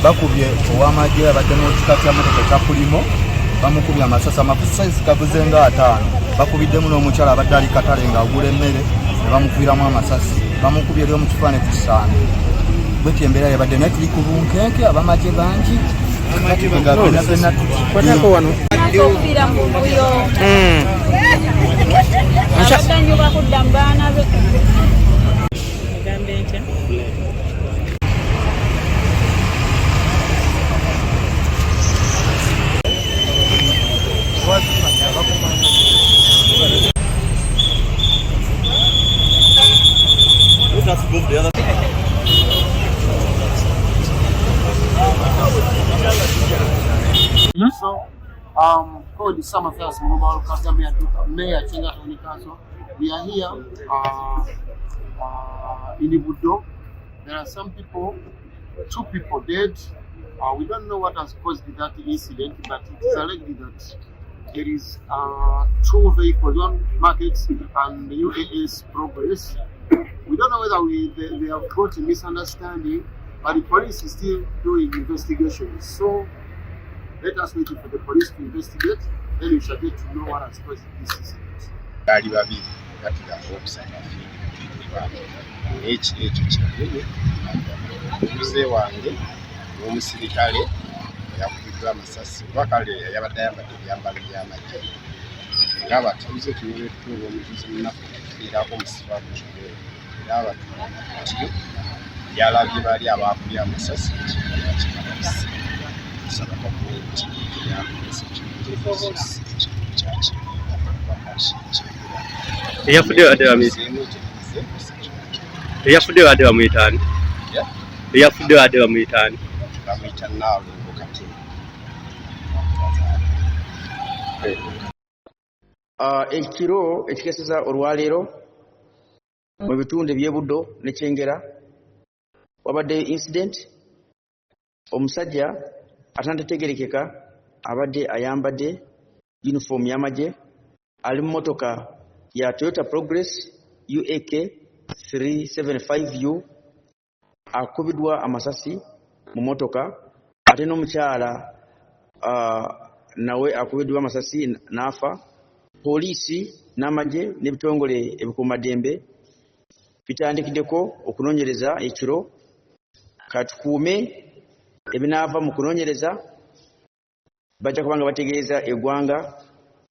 Bakubye ow'amagye abadde mu kika kya motoka ekya Pulimo, bamukubye amasasi, amasasi gavuze nga 50. Bakubiddemu n'omukyala abadde ali katale ng'agula emmere ne bamukubiramu amasasi, bamukubye eri omukifaananyi ku kisaano. Bwetyo embeera yabadde, naye tuli ku bunkenke, abamagye bangi. Okufiira mu buvuyo, abadde kudda mu baana be. Mugambe ntya? So, called Some Affairs Mobile Kagame Aduka, Mayor Kyengera Town Council. We are here in Buddo. There are some people, two people dead. We don't know what has caused that incident, but it is alleged that there is two vehicles, one Mark X and the UAS Progress. We don't know whether they have got a misunderstanding, but the police is still doing investigations. So let us wait for the police to investigate, then we shall get to know what has caused this incident. Baali babiri, batugamba okusatu afiiriddwa, naye ekiro ekyo kyennyini omutuuze wange n'omusirikale yakubiddwa amasasi, kuba kale yabadde ayambadde ebyambalo by'amagye. Era abatuuze tunyoleddwa olw'omutuuze munnaffe okufiirako omusiba gwe, era abatuuze yalabye bali abaakubye amasasi ekikolwa. Tusaba gavumenti eyakozesa ekintu. Eyafudde badde bamuyita ani? Eyafudde badde bamuyita ani? Bamuyita Naalongo Katende. Ekiro ekikeeseza olwaleero mu bitundu eby'e Buddo ne Kyengera wabadde incident. Omusajja atannategeerekeka abadde ayambadde uniform y'amagye, ali mu motoka ya Toyota Progress UAK 375U, akubiddwa amasasi mu motoka, ate n'omukyala nawe akubiddwa amasasi n'afa. Poliisi n'amagye n'ebitongole ebikuumaddembe bitandikiddeko okunoonyereza ekiro. Katukuume ebinaava mu kunoonyereza, bajja kuba nga bategeeza eggwanga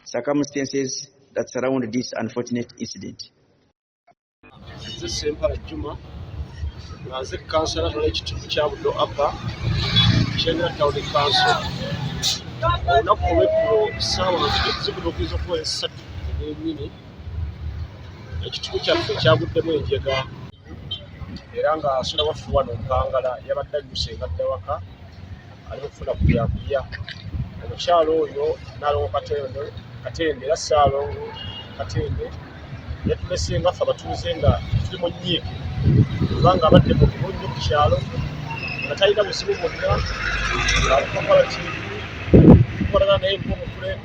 circumstances that surround this unfortunate incident. Nze Sempala Juma, nga nze kansala atwala ekitundu kya Buddo Upper, Kyengera Town Council. Olunaku olweggulo, ssaawa zikutuukiriza okuba 3 ez'ennyini, ekitundu kyaffe kyaguddemu enjega, era nga asula waffe wano Mpangala yabadde adduse nga adda waka, ali mu kufuna ku byakulya. Omukyalo oyo Nnaalongo Katende, Katende era Ssaalongo Katende, yatulese nga ffe abatuuze nga tuli mu nnyiike, kubanga abadde mugumu nnyo ku kyalo, nga talina buzibu bwonna, ng'alikukola kintu tukolagana naye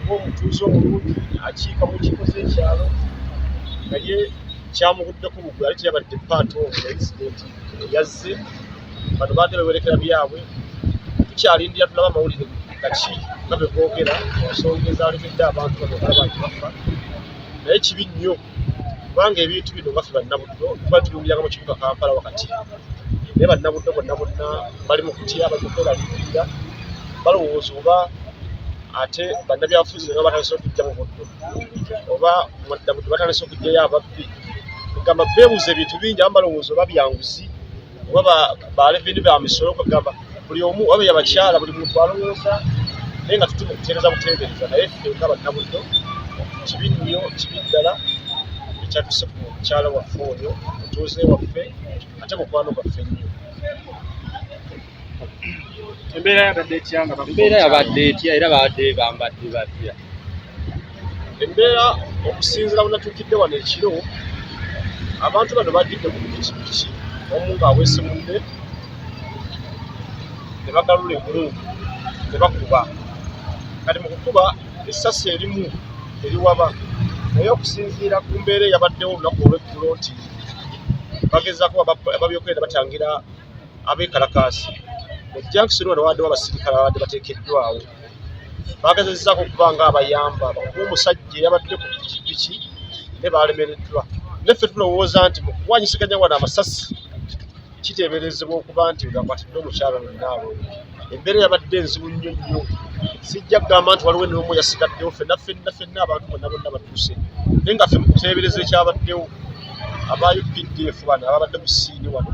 ng'omutuuze omulungi akiika mu nkiiko z'ekyalo. Naye kyamuguddeko bugwe, ate teyabadde part of the incident eyazze. Bano baadde bewerekera byabwe. Tukyalindira tulaba amawulire gaki. nga bwe boogera ku nsonga ezalemedde abantu bano okulaba nti bafa naye kibi nnyo kubanga ebintu bino nga ffe bannabuddo tuba tubiwuliranga mu kibuga Kampala wakati naye bannabuddo bonna bonna bali mu kutya bali mu kweraliikirira balowooza oba ate bannabyabufuzi nga batandise okujja mu buddo oba bannabuddo batandise okujjayo ababbi kugamba beebuuza ebintu bingi abamu balowooza oba byanguzi oba baleveni ba misolo kugamba buli omu oba yabakyala buli muntu alowooza naye nga tutuma okuteereza buteebereza naye ffe nga bannabuddo kibi nnyo kibi ddala ekyatuse ku mukyala waffe oyo mutuuze waffe ate mukwano gwaffe nnyo. Embeera yabadde etya nga embeera yabadde etya era babadde bambadde batya? Embeera okusinziira bwe natuukidde wano ekiro, abantu bano bajjidde ku pikipiki omu ng'aweese munne ne bagalula emmundu ne bakuba. Kati mu kukuba essasi erimu eriwaba naye okusinziira ku mbeera eyabaddewo olunaku olw'eggulo nti bagezaako ababyokwerinda batangira abeekalakaasi mu junction wano wabaddewo abasirikale ababadde bateekeddwawo bagezezzaako okuba nga abayamba bakuba omusajja eyabadde ku pikipiki ne balemereddwa naffe tulowooza nti mu kuwanyisiganya wano amasasi kiteeberezebwa okuba nti gakwatidde omukyala Naalongo. Embeera yabadde enzibu nnyo nnyo sijja kugamba nti waliwo n'omu yasigaddewo ffenna ffenna ffenna abantu bonna bonna batuuse naye nga ffe mu kuteebereza ekyabaddewo aba UPDF bano ababadde ku siini wano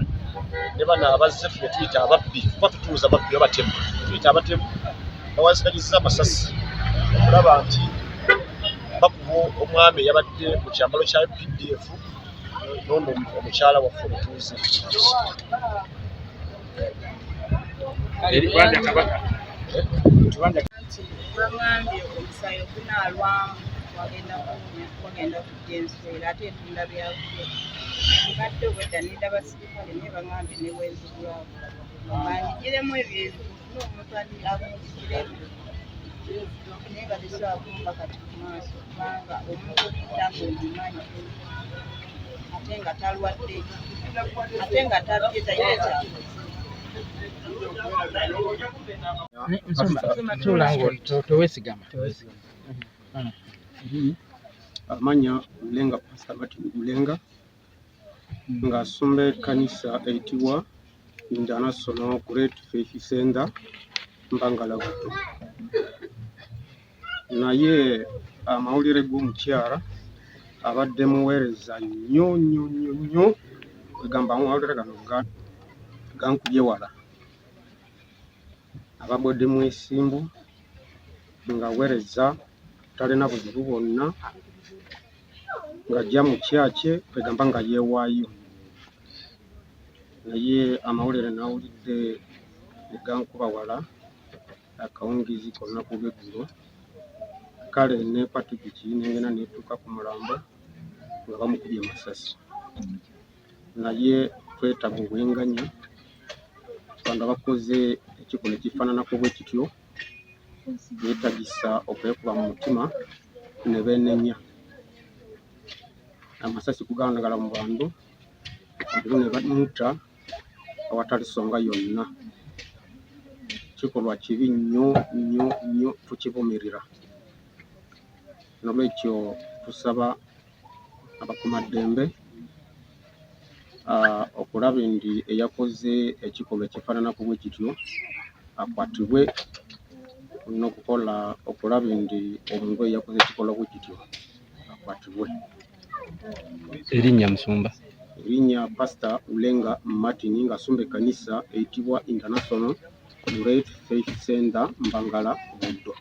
ne bano abazze ffe tuyita ababbi kuba tutuuza ababbi abatemu tuyita abatemu bawansiganyizza amasasi okulaba nti bakuba omwami eyabadde mu kyambalo kya UPDF n'ono omukyala waffe omutuuze. Baŋŋambye omusaayi ogunaalwamu wagenda kuwunya wagenda kujja enswera ate etunda byakulya mbadde obwedda ninda basirikale naye baŋŋambye ne bwenzigulwawo banjigiremu ebyo ebintu n'omuntu akunjigiremu naye nga tesobola kumba kati ku maaso kubanga omuntu okutta ng'omumanyi ate nga talwadde ate nga tabbye talina kyakoze. Teweesigama. Amanya Ulenga, Pastor Martin Ulenga ng'asomba ekkanisa eyitibwa International Great Faith Center Mbangala Buto. Naye amawulire g'omukyala abadde muweereza nnyo nnyo nnyo nnyo kwegamba amawulire gano gankubye wala. Ababadde mwesimbu ng'aweereza talina buzibu bwonna ng'ajja mu kyakye kwegamba nga yeewaayo. Naye amawulire nawulidde ne gankuba wala akawungeezi k'olunaku lw'eggulo kale neekwata ppiki nengenda neetuuka ku mulambo nga bamukubye amasasi. Naye twetaaga obwenkanya abantu abakoze ekikolwa ekifaananako bwe kityo beetagisa okwekuba mu mutima ne beenenya. Amasasi kugandagala mu bantu abantu ne bamutta awatali nsonga yonna. Kikolwa kibi nnyo nnyo nnyo tukivumirira. Noolwekyo tusaba abakuumaddembe okulaba nti eyakoze ekikolwa ekifaananako bwe kityo akwatibwe n'okukola okulaba nti omuntu eyakoze ekikolwa bwe kityo akwatibwe. Erinnya musumba? Erinnya Pastor Ulenga Martin ng'asumba ekkanisa eyitibwa International Great Faith Center Mbangala Buddo.